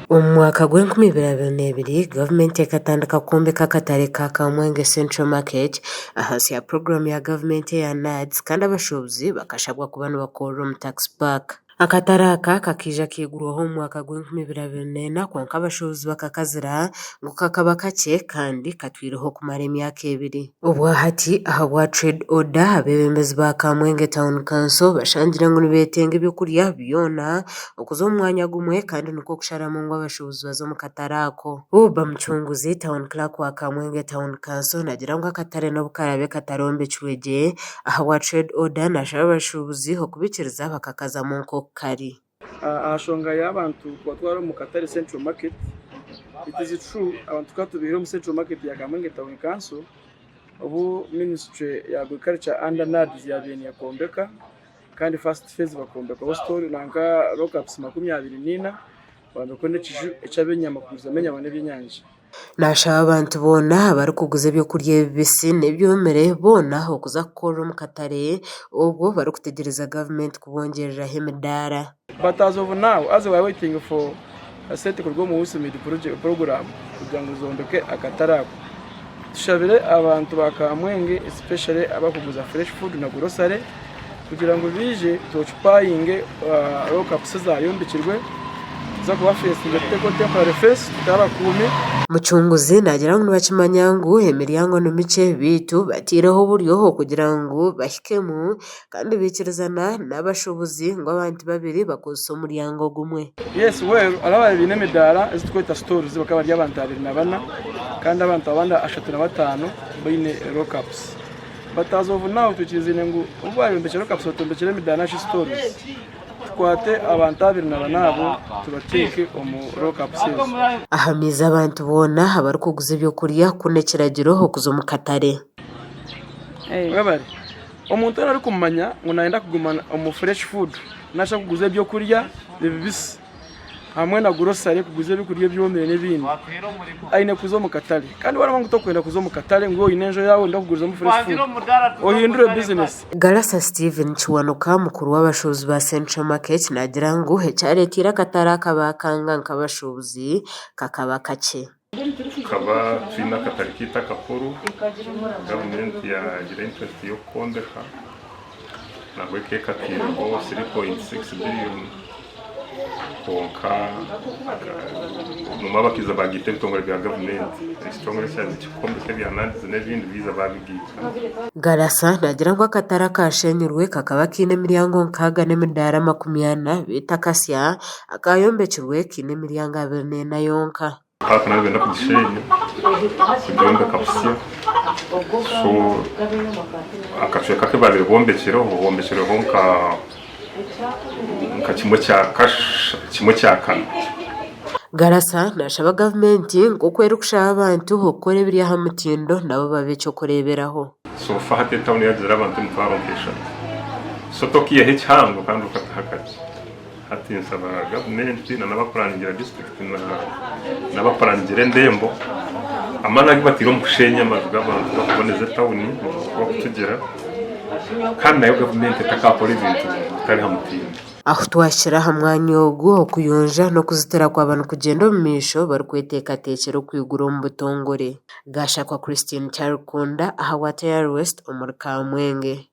Omu mwaka gw'enkumi ibiri 22, gavumenti ekatandika kwombeka akatare ka Kamwenge Central Market ahansi ya puroguraamu ya gavumenti eya NAADS kandi abashuubuzi bakashabwa kuba nibakorera omu Tax Park. Akatare aka kakaija kaigurwaho omu mwaka gw'enkumi ibiri 24 kwonka abashuubuzi bakakazira ngu kakaba kakye kandi katwireho kumara emyaka ebiri. Obwahati ahabwa Trade Order, abeebembezi ba Kamwenge Town Council bashangire ngu nibeetenga ebyokurya byona okuza omu mwanya gumwe kandi nikwo kusharamu ngu abashuubuzi baze omu katare ako. Buba Mucunguzi, Town Clerk wa Kamwenge Town Council naagira ngu akatare n'obu karaabe katarombekirwe gye, ahabwa Trade Order naashaba abashuubuzi okubaikiriza bakakazamu nk'oku kari. Aha nshonga y'abantu kubatwara omu katare Central Market, it is true abantu tukaba tubaihire omu Central Market ya Kamwenge Town Council obu ministry ya Agriculture under NAADS yabaire nekombeka kandi first phase bakombekaho store nanka lockups 24 bombekaho n'ekiju eky'abenyama kugurizamu enyama n'ebyenyanja. Naashaba abantu boona abarikuguza ebyokurya ebibisi n'ebyomire boona okuza kukorera omu katare obwo barikutegyereza gavumenti kubongyereraho emidaara. But as of now, as we are waiting for sente kuruga omu USMID program kugira ngu zombeke akatare ako, tushabire abantu ba Kamwenge especially abarikuguza fresh food na grocery kugira ngu baije tu occupyinge lockups ezayombekirwe tuza kuba fesinga tuteho temporary fence tuteho abakuumi. Mucunguzi naagira ngu nibakimanya ngu emiryango ni mikye beitu bateireho oburyo okugira ngu bahikemu kandi baikirizana n'abashuubuzi ngu abantu babiri bakozese omuryango gumwe. Yes well hariho ababaire baine emidaara ezi turikweta stalls bakaba bari abantu 24 kandi abantu abandi 35 baine lockups. But as of now twikirizaine ngu obu bayombekire lockups batombekire emidaara nari shi stalls tukwate abantu 24 abo tubateeke omu lockups ezo. Ahamiize abantu boona abarikuguza ebyokurya ku n'ekiragiro okuza omu katare. Webare. Omuntu weena orikumanya ngu nayenda kuguma omu fresh food nari shi arikuguza ebyokurya ebibisi hamwe na grocery kuguza ebyokurya ebyomire n'ebindi aine kuza omu katare kandi wareeba ngu torikwenda kuza omu katare ngu oine enju eyaawe oyenda kugurizamu fresh food ohindure bizinesi. Galasa Steven Kiwanuka mukuru w'abashuubuzi ba Central Market naagira ngu ekyareeteire akatare aka baakanga nk'abashuubuzi kakaba kakye. Tukaba twine akatare kaitu akakuru, gavumenti yaagira interest y'okukombeka nabwo ekaba ekataireho 3.6 billion kwonka nimwo abakaija baagiita ebitongore bya gavumenti, ekitongore ekyabaire kirikwombeka ebya NAADS n'ebindi baija baabigaita. Galasa naagira ngu akatare akaashenyirwe kakaba kaine emiryango nkaaga n'emidaara 40 beitu akasya akaayombekirwe kaine emiryango 24 yonka. Paaka nayo nibenda kugisheenya kugyombeka busya so akacweka aku baabaire bombekireho bombekireho nka nka kimwe kya kimwe kya kana. Garasa naashaba gavumenti nk'oku erikushaba abantu okukora ebiri aha mutindo nabo babe eky'okureeberaho. So far hati etawuni yagizire abantu emitwaro nk'eshatu so tokiihaho ekihango kandi okataho akakye. Hati nshaba gavumenti na n'abapuraningira disiturikiti n'abapuraningira endembo amaani agu bataire omu kusheenya amaju g'abantu g'okuboneza etawuni bakutugira kandi nayo gavumenti etakakora ebintu bitari ha mutindo. Ahu twahikire aha mwanya ogu, okuyonja n'okuzitira kwaba nikugyenda omu maisho barikweteekateekyera okwigura omu butongore. Gashakwa Christine Kyarikunda ahabwa Tayari West omuri Kamwenge.